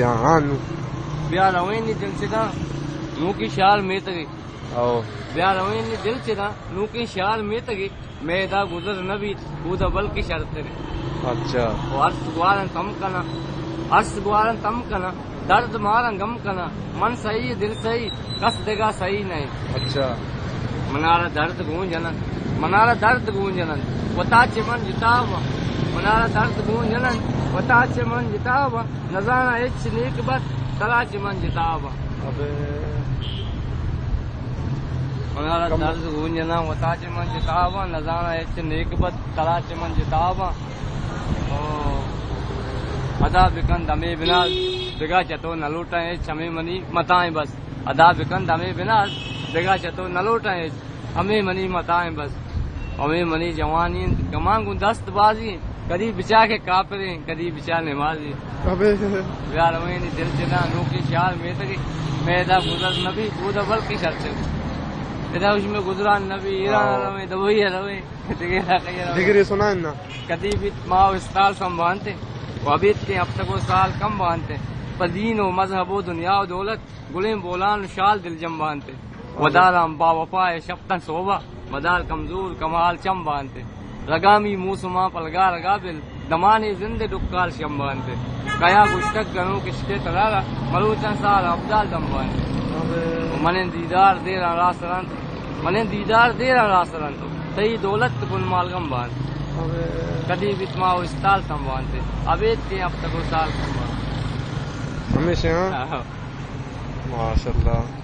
ہاں، ہاں، نو۔ بیا رویں نی دل چداں، نوکیں شہر میتگے۔ او۔ بیا رویں نی دل چداں، نوکیں شہر میتگے۔ مئے ادا گزر نہ بیت، اودا بلکیں شرترے۔ اچھا۔ او ارس گوارن تم کناں، ارس گوارن تم کناں، درد ماراں گم کناں۔ من سہی، دل سہی، کس دگہ سہی نہ انت۔ اچھا۔ منارا درد گوں جنن، منارا درد گوں جنن، وتا چہ من جتا باں۔ منارا درد گوں جنن، وتا چہ من جتا باں۔ نزاناں ہچ نیک بد، ترا چہ من جتا باں۔ ابے۔ منارا کم- درد گوں جنن، وتا چہ من جتا باں۔ نزاناں ہچ نیک بد، ترا چہ من جتا باں۔ او، ادا بکن دمے بناز، دگہ چہ تو نہ لوٹاں ہچ، ہمے منی متائیں بس۔ ادا بکن دمے بناز، دگہ چہ تو نہ لوٹاں ہچ، ہمے منی متائیں بس۔ ہمے منی جوانی انت، گماں گوں دست بازی انت، کدی بچا کہ کافریں، کدی بچا نمازی۔ ابے۔ بیا رویں نی دل چداں، نوکیں شہر میتگے۔ مئے ادا گزر نہ بیت، اودا بلکیں شرترے۔ ادا اش مئے گزران نہ بیت، ایران ءَ ہاں۔ رویں، دبئی ءَ رویں، دگہ علاقہ ءَ رویں۔ دگرے سنائیں نا۔ کدی بیت ماہ و استال سم بانتے، و ابیتکیں ہفتگ و سال کم بانتے۔ پہ دین و مذہب و دنیا و دولت، گلیں بولان و شال دلجم بانتے۔ وداراں با وفا ءِ شپتاں سوبا، مدار کمزور کمال چم بانتے۔ رگامی موسماں پلگا رگا بل، دمانے زند ءِ ڈکال شم بانتے۔ کیا گوشتگ گنوک عشق ءِ تلارا، مروچاں سار ابدال دم بانتے۔ ابے۔ منیں دیدار دیراں راست رنت، منیں دیدار دیراں راست رنت، تئی دولت گل مالگم بانت۔ ابے۔ کدی بیت ماہ و استال تم بانتے، ابیتکیں ہفتگ و سال کم بانتے۔ ہمیشہ، ہاں؟ ہاں۔ ماشاءاللہ۔